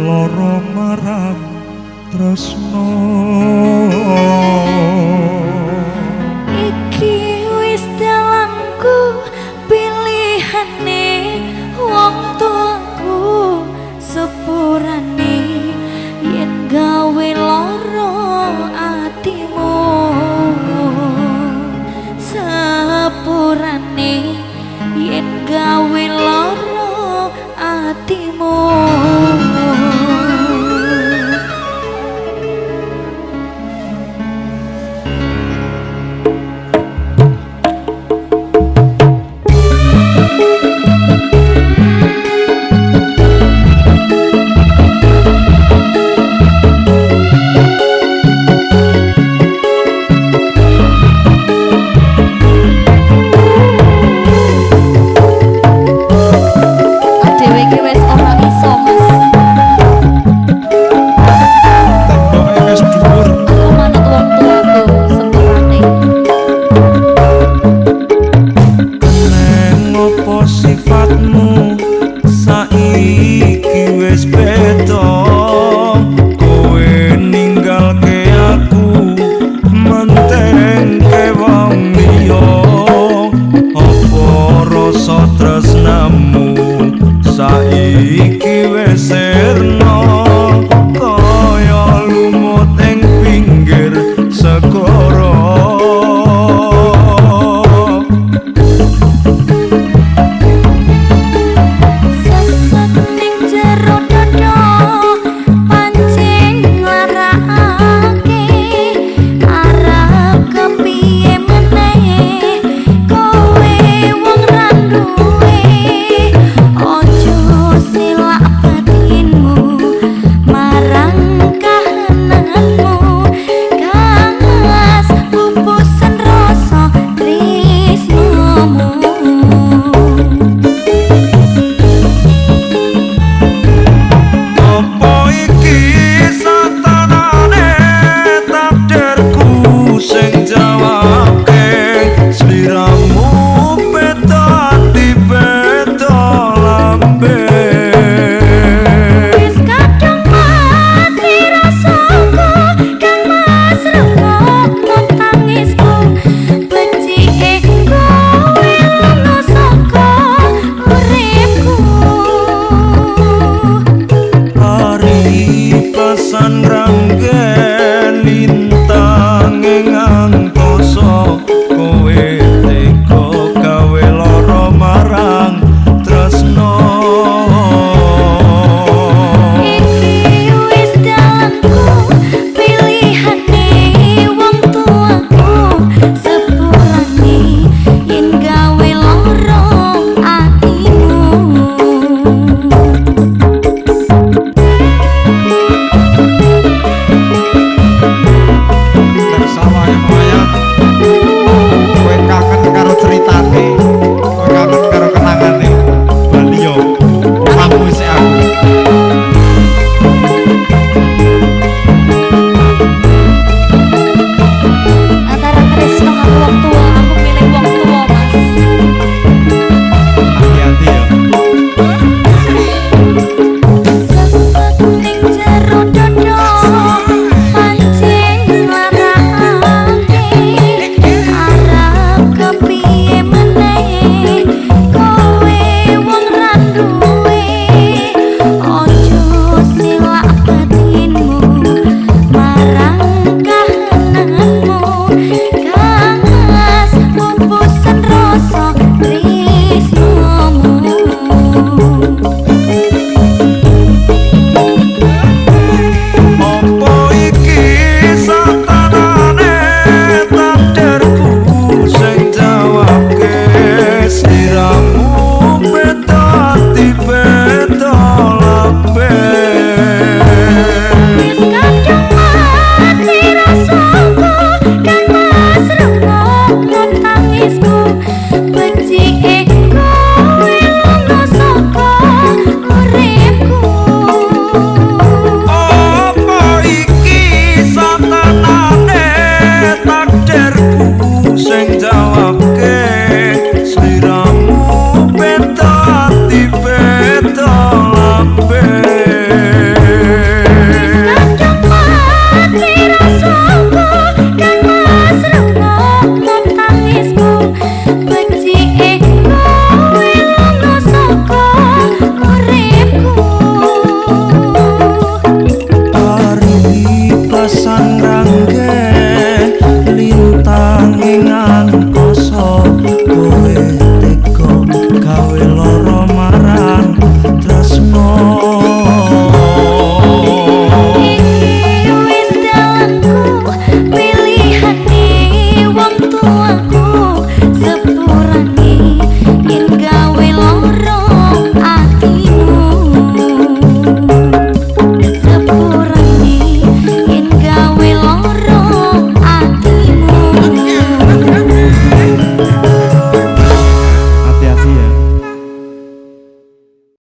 lara marang tresno. Iki wis dalanku, pilihane wong tuaku, sepurane yen gawe lara atimu, sepurane yen gawe lara atimu. Adewe iki wis ora iso, Mas. Temboke wis dhuwur. Aku manut wong tuaku, sepurane. Neng opo sifatmu saiki wis beda, kowe ninggalke aku mentengke wong liya. Apa rasa tresnamu saiki wis sirna kaya lumut ing pinggir segara? Sesek ning jero dada pancen nglarakake, arep kepiye meneh kowe wong ra duwe. Aja selak batinmu marang kahananmu, kang Mas pupusen rasa tresnomu. Apa iki satanane takdirku sing jawabke, sliramu beda ati beda lambe. Wis kadung mati rasaku, kang Mas rungokno tangisku, becike kowe lunga saka uripku. Ari pesan rangge